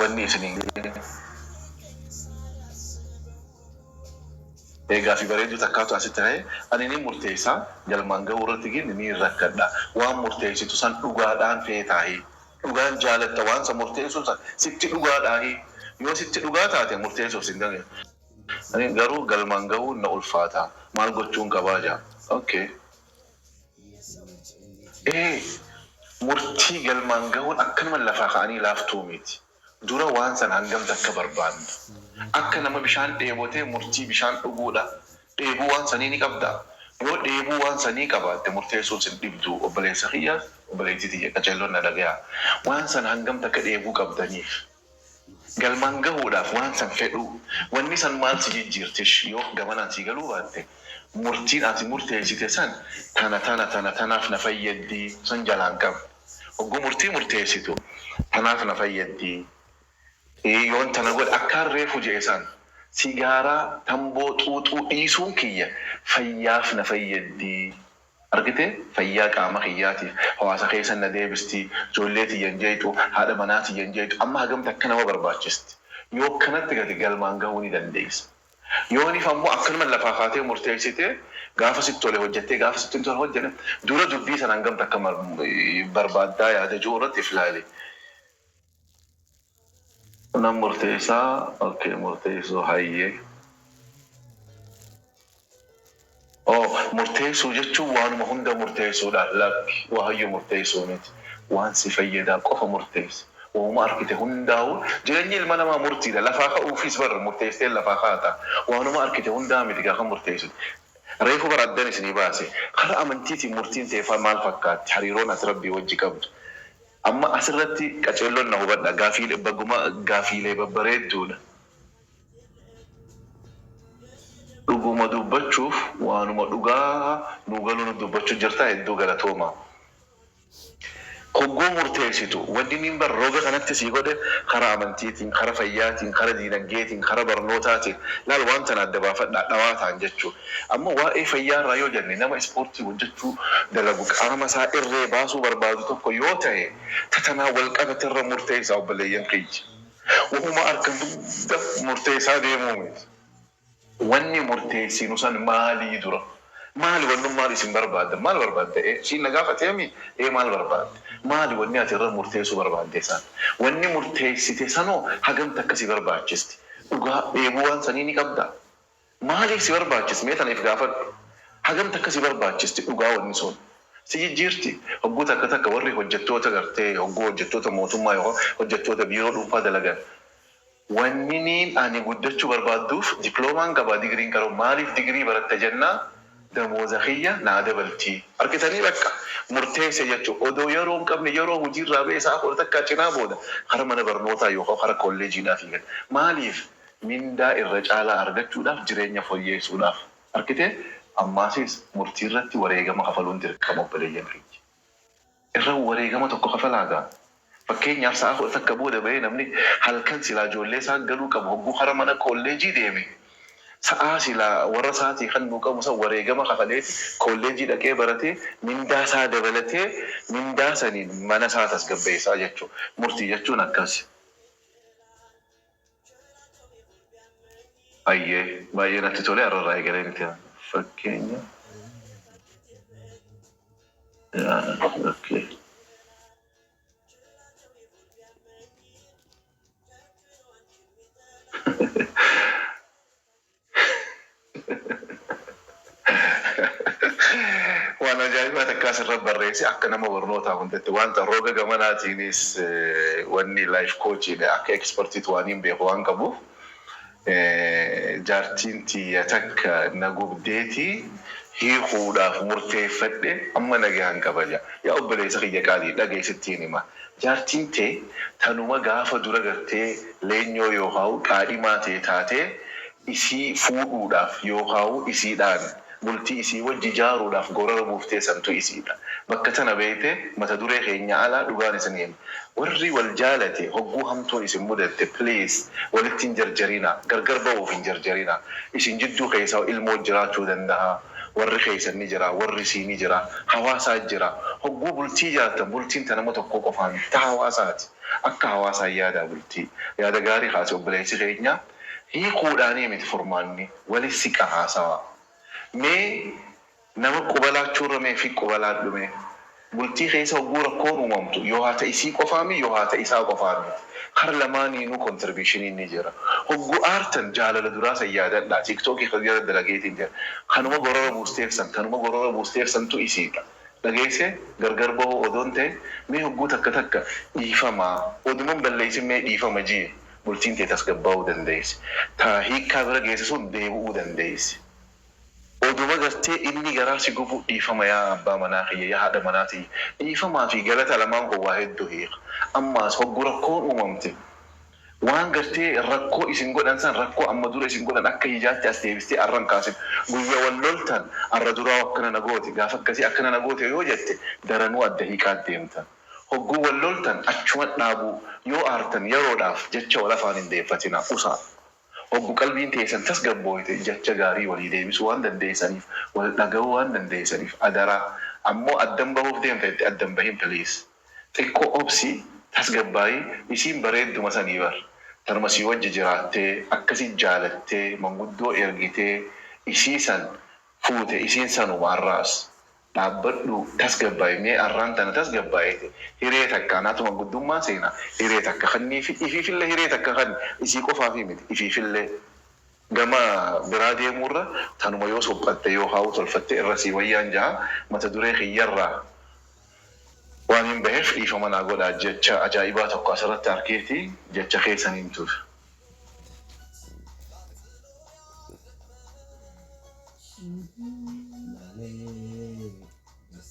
Wanni isin Ee gaafii bareedduu takkaatu asitti ka'e. Ani nin murteessa, galmaan gahuu irratti gin niin rakkadha. Waan murteessitu san dhugaadhaan feetaahi? Dhugaan jaalatta waan san murteessuun san sitti dhugaadhaahi? Yoo sitti dhugaa taate murteessuuf sin danqu. Ani garuu galmaan gahuun na ulfaata. Maal gochuun qabaa ja'a. Ok. Ee murtii galmaan gahuun akkanuma lafaa ka'anii laaftuu miti. Dura waan san hangam takka barbaanna? Akka nama bishaan dheebotee murtii bishaan dhuguudha. Dheebuu waan sanii ni qabdaa? Yoo dheebuu waan sanii qabaatte murteessuun sin dhibdu obboleessa kiyya, obboleettii tiyya qaceelloon na dhagayaa. Waan san hangam takka dheebuu qabdaniif? Galmaan gahuudhaaf waan san fedhuu. Wanni san maal si jijjiirtish? Yoo gamanaan sii galuu baatte murtiin ati murteessite san tana tana tana tanaaf na fayyaddi san jalaan qabde. Hogguu murtii murteessitu tanaaf na fayyaddi, yoon tana godhe akkaan reefu je'e san sigaaraa, tamboo xuuxuu dhiisuun kiyya fayyaaf na fayyaddi. Argitee? Fayyaa qaama kiyyaatiif, hawaasa keessa na deebisti, ijoollee tiyya hin jeeyxu, haadha manaa tiyya hin jeeyxu, amma hagam takka nama barbaachisti. Yoo akkanatti gate galmaan gahuu ni dandeeysa. Yooniif ammoo akkanuma lafaa kaatee murteessitee gaafa sitti tole hojjattee gaafa sitti hin tole hojjane dura dubbii sana hangam takka barbaaddaa yaada ji'u irratti if laali. Nan murteessaa okay murteessuu hayyee. Oh murteessuu jechuun waanuma hunda murteessuudha lakki waayyuu murteessuu miti waan si fayyadaa qofa murteessi wahuma arkite hundaa'u jireenyi ilma namaa murtiidha lafaa ka'uufis bar murteessitee lafaa kaata waanuma arkite hundaa miti gaafa murteessitu reefu bar addan isinii baase kara amantiitiin murtiin tee maal fakkaatti hariiroon ati rabbii wajji qabdu amma asirratti qaceelloon na hubadha gaafiilee baguma gaafiilee babbareedduudha. Dhuguma dubbachuuf waanuma dhugaa nuu galuu nut dubbachu jirta hedduu galatooma. Hogguu murteessitu wanni niin bar roga kanatti sii godhe kara amantiitiin, kara fayyaatiin, kara diinaggeetiin, kara barnootaatiin laal waan tana adda baafadhaa dhawaataan jechuu. Amma waa'ee fayyaa irraa yoo jenne nama ispoortii hojjachuu dalagu qaama isaa irree baasuu barbaadu tokko yoo tahe ta tanaan wal qabate irra murteessaa obboleeyyan kiyya. Wahuma arkan hunda murteessaa deemuu miti. Wanni murteessinu san maalii dura? Maali wannummaan isin barbaaddan? Maal barbaadda? Ee siin na gaafateemi? Ee maal barbaadde? Maali wanni ati irra murteessuu barbaadde san? Wanni murteessite sanoo hagam takka si barbaachisti? Dhugaa dheebuu waan sanii ni qabdaa? Maaliif si barbaachis mee tana if gaafadhu. Hagam takka si barbaachisti dhugaa wanni sun? Si jijjiirti? Hogguu takka takka warri hojjattoota gartee hogguu hojjattoota mootummaa yookaan hojjattoota biiroo dhuunfaa dalagan wanniniin ani guddachuu barbaadduuf diploomaan qaba digiriin qaba maaliif digirii baratta jennaa damooza kiyya naa dabalti. Argitanii bakka murteesse jechu odoo yeroo hin qabne yeroo hujiirraa ba'e sa'a kudha takkaa cinaa booda kara mana barnootaa yookaan kara kolleejiidhaa fiigan. Maaliif? Mindaa irra caalaa argachuudhaaf jireenya foyyeessuudhaaf. Argitee? Ammaasis murtiirratti wareegama kafaluun dirqama obboleeyyan kiyya. Irra wareegama tokko kafalaa gaa. Fakkeenyaaf sa'a 11 booda bahee namni halkan silaa ijoollee isaa galuu qabu hogguu kara mana koolleejii deeme sa'aa silaa warra isaatii kennuu qabu san wareegama kafaleeti koolleejii dhaqee baratee mindaa isaa dabalatee mindaa saniin mana isaa tasgabbeessaa jechuudha. Murtii jechuun akkasi. Hayyee baay'ee natti tole har'a irraa eegaleen itti fakkeenya. Okay. Waan ajaa'ibaa takka asirra barreesse akka nama barnootaa hundatti wanta roga gamanaatiinis wanni life coachidha akka expertiitti waan hin beeku waan qabuuf jaartiin tiyya takka na gubdeeti hiikuudhaaf murteeffadhe amma nagahan qaba jedha. Yaa obboleessa kiyya qaalii dhaga'i sittiin hima. Jaartiin tee tanuma gaafa dura gartee leenyoo yookaa'u qaadhimaa tee taatee isii fuudhuudhaaf yookaa'u isiidhaan bultii isii wajji jaaruudhaaf gorora buuftee santu isiidha. Bakka tana beeyte mata duree keenya alaa dhugaan isinii hima. Warri wal jaalate hogguu hamtuun isin mudatte please walitti hin jarjarinaa. Gargar bahuuf hin jarjarinaa. Isin jidduu keessa ilmoo jiraachuu dandaha. Warri keessan ni jira, warri isii ni jira, hawaasaa jira. Hogguu bultii jaartan bultiin ta nama tokkoo qofaa miti, ta hawaasaati. Akka hawaasaa yaadaa bultii. Yaada gaarii kaase obboleessi keenya hiikuudhaanii miti furmaanni wali siqa haasawaa. Mee nama quba laachuurra mee fi quba laadhu mee. Bultii keessa hogguu rakkoon uumamtu yoo haa ta'e isii qofaami yoo haa ta'e isaa qofaa miti. Kara lamaaniinuu contribution ni jira. Hogguu aartan jaalala duraa san yaadadhaa. TikTokii kan jala dalageetiin jira. Kanuma gorora buusteef san kanuma gorora buusteef santu isiidha. Dhageesse gargar bahuu odoon ta'e mee hogguu takka takka dhiifamaa oduman balleessin mee dhiifama jii bultiin tee tasgabbaa'uu dandeessi. Ta hiikkaa bira geesse sun deebi'uu dandeessi. Oduma gartee inni garaa si gubu dhiifama yaa abbaa manaa kiyya yaa haadha manaa tiyya dhiifamaa fi galata lamaan kun waa hedduu hiika. Ammaas hoggu rakkoon uumamte waan gartee rakkoo isin godhan san rakkoo amma dura isin godhan akka hijaatti as deebistee arra hin kaasin. Guyya wal loltan arra duraa akkana na goote gaafa akkasii akkana na goote yoo jette daranuu adda hiiqaa deemtan. Hogguu wal loltan achuma dhaabuu yoo aartan yeroodhaaf jecha wal afaan hin deeffatinaa usaa. Hoggu qalbiin teessan tasgabbooyte jacha gaarii walii deebisuu waan dandeessaniif, wal dhagahuu waan dandeessaniif adaraa. Ammoo addan bahuuf deemta jette adda hin bahin please. Xiqqoo obsi, tasgabbaayi, isiin bareedduma sanii bar. Tanuma sii wajji jiraattee, akkasi jaalattee, manguddoo ergitee, isii san fuute isiin sanuma arraas. Dhaabbadhu tasgabbaayi mee arraan tana tasgabbaayite hiree takka anaatu manguddummaa seena hiree takka kanniifi ifiifille hiree takka kanni isii qofaafii miti ifiifillee gama biraa deemuurra tanuma yoo suphatte yookaa'uu tolfatte irra sii wayyaan ja'a mata duree kiyyarraa waaniin baheef dhiifama naa godhaa jecha ajaa'ibaa tokko asirratti arkeeti jecha keessaniin ture.